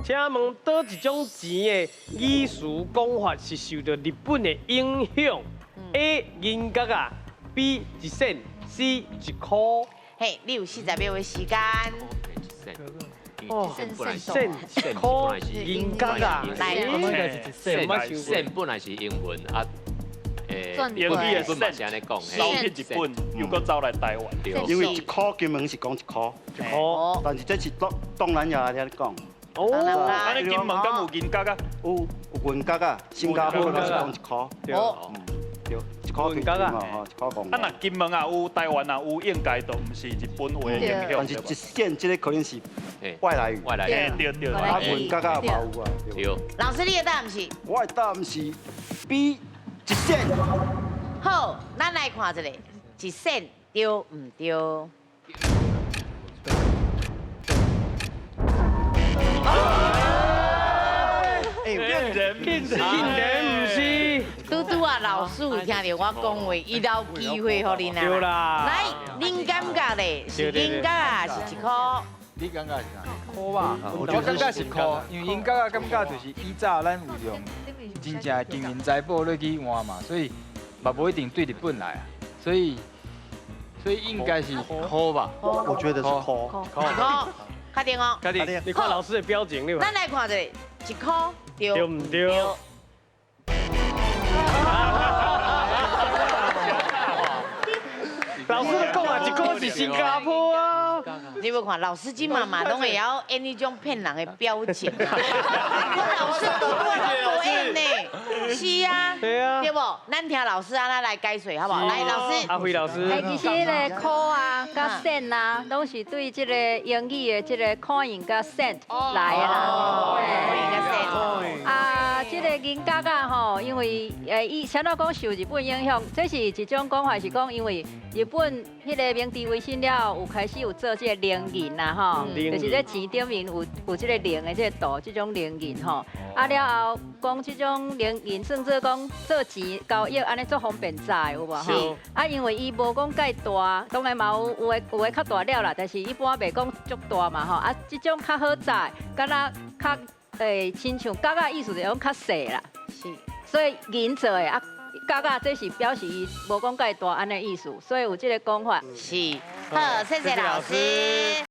請問佗一種錢的語詞講法是受著日本的影響？A 銀角仔，B 一仙，C 一箍。嘿，你有40秒的時間。哦，仙一箍銀角仔，來，仙仙本來是英文啊。英語的仙是按呢講，走去日本，又閣走來台灣。因為一箍金門是講一箍，一箍，但是這是東東南亞遐咧講。哦，按呢金門敢有銀角仔？有有銀角仔，新加坡攏是講一箍。哦，對，一箍銀角仔，吼，一箍講。啊，若金門也有，台灣也有，應該都毋是日本話影響。但是一仙這個可能是外來語。外來語，對對。啊，銀角仔嘛有啊。對。老師，你的答案是？我的答案是 B 一仙。好，咱來看一下，一仙對毋對？騙人，竟然毋是。拄拄仔，老師有聽著我講話，伊留機會予恁啊。對啦。來，恁感覺咧是銀角仔，是一箍？你感覺是啥？箍吧，我感覺是箍，因為銀角仔感覺就是以早咱有用真正的金銀財寶落去換嘛，所以嘛無一定對日本來啊，所以應該是箍吧。我覺得是箍。一箍，確定哦。確定。你看老師的表情，你。咱來看一下，一箍對對毋對？老師都講啊，一箍是新加坡啊。你無看老師這嘛嘛攏會曉演彼種騙人的表情啊！我老師拄拄仔攏無演呢，是啊，對啊，對無？咱聽老師按怎來解說，好無？來，老師，阿輝老師。欸，其實彼個箍啊，佮仙啊，攏是對這個英語的這個 coin 佮 cent 來的啦。 coin 佮 cent。啊，這個銀角仔吼，因為伊啥怎講受日本影響，這是一種講法，是講因為日本彼個明治維新了後，有開始有做這個龍銀啦吼，就是這錢頂面有這個龍的這個圖，這種龍銀吼。啊了後講這種龍銀算做講做錢交易按呢足方便載有無吼？啊，因為伊無講蓋大，當然嘛有有的有的較大粒啦，但是一般袂講足大嘛吼。啊，這種較好載，敢若較親像角仔意思就是講較細啦。是，所以銀做的啊。角仔這是表示伊無講蓋大按呢意思，所以有這個講法。是，好，謝謝老師。